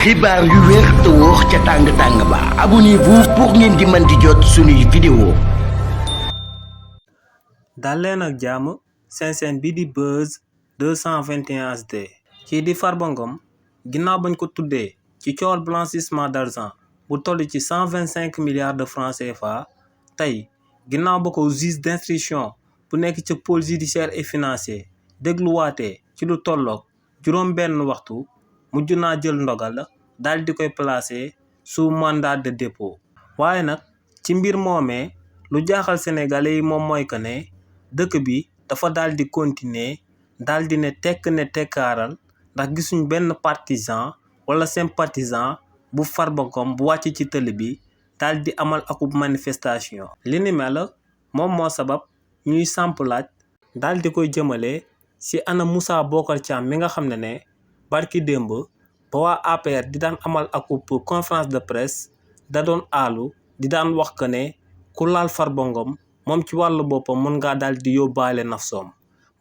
xibaar yu wér te wóor ca tàng ba abonnez-vous pour ngeen di mën di jot suñuy vidéo. dal leen ak jàmm seen chaîne bi di Buzz 221 HD. kii di Farba Ngom ginnaaw bañ ko tuddee ci coowal blanchissement d'argent bu toll ci 125 milliards de francs CFA tey ginnaaw ba ko juge d'instruction bu nekk ci pôle judiciaire et financier dégluwaatee ci lu tolloog juróom benn waxtu mujj naa jël ndogal daal di koy placer sous mandat de dépôt. waaye nag ci mbir moomee lu jaaxal sénégalais yi moom mooy que ne dëkk bi dafa daal di continuer daal di ne tekkaaral ndax gisuñ benn partisan wala sympathisant bu Farba Ngom bu wàcc ci tëli bi daal di amal akub manifestation. li ni mel moom moo sabab ñuy samp laaj daal di koy jëmale ci ana Moussa Bocar Thiam mi nga xam ne barki démb ba waa APR di daan amal akub conférence de presse da doon aalu di daan wax que ne ku laal Farba Ngom moom ci wàllu boppam mën ngaa daal di yóbbaale nafsoom.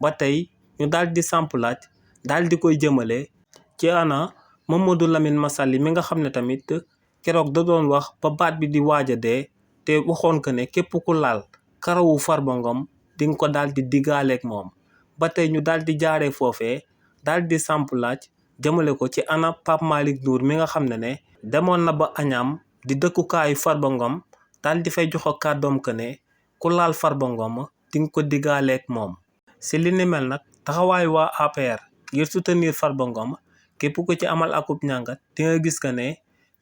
ba tey ñu daal di samp laaj daal di koy jëmale ci ana Mamadou Lamine Massaly mi nga xam ne tamit keroog da doon wax ba baat bi di waaj a dee te waxoon que ne képp ku laal karawu Farba Ngom di nga ko daal di diggaaleeg moom. ba tey ñu daal di jaaree foofee daal di samp laaj jëmale ko ci ana Pape Malick Ndour mi nga xam ne demoon na ba Agnam di dëkkukaayu Farba Ngom daal di fay jox kàddoom que ne ku laal Farba Ngom di nga ko diggaaleeg moom. si li ni mel nag taxawaayu waa APR ngir soutenir Farba Ngom képp ku ci amal akub ñàngat di nga gis que ne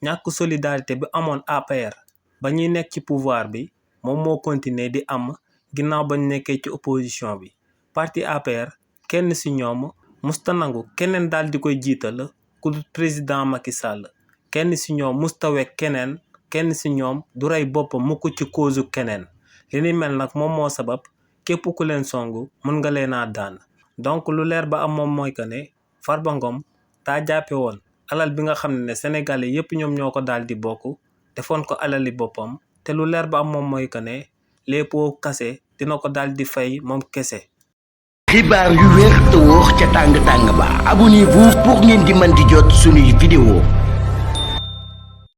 ñàkk solidarité bi amoon APR ba ñuy nekk ci pouvoir bi moom moo continuer di am ginnaaw bañ nekkee ci opposition bi. parti APR kenn si ñoom musta nangu keneen daal di koy jiital ku président Macky Sall kenn si ñoom musta wekk kenn si ñoom du rey boppam mu ko ci cause keneen. li ni mel nag moom moo sabab képp ku leen songu mën nga leen a daan. donc lu leer ba am moom mooy que ne Farba Ngom daa jàppe woon alal bi nga xam ne sénégalais yépp ñoom ñoo ko daal di bokk defoon ko alali boppam te lu leer ba am moom mooy que ne les pots cassés dina ko daal di fay moom kese. xibaar yu wér te wóor ca tàng ba abonnez-vous pour ngeen di mën di jot suñuy vidéo.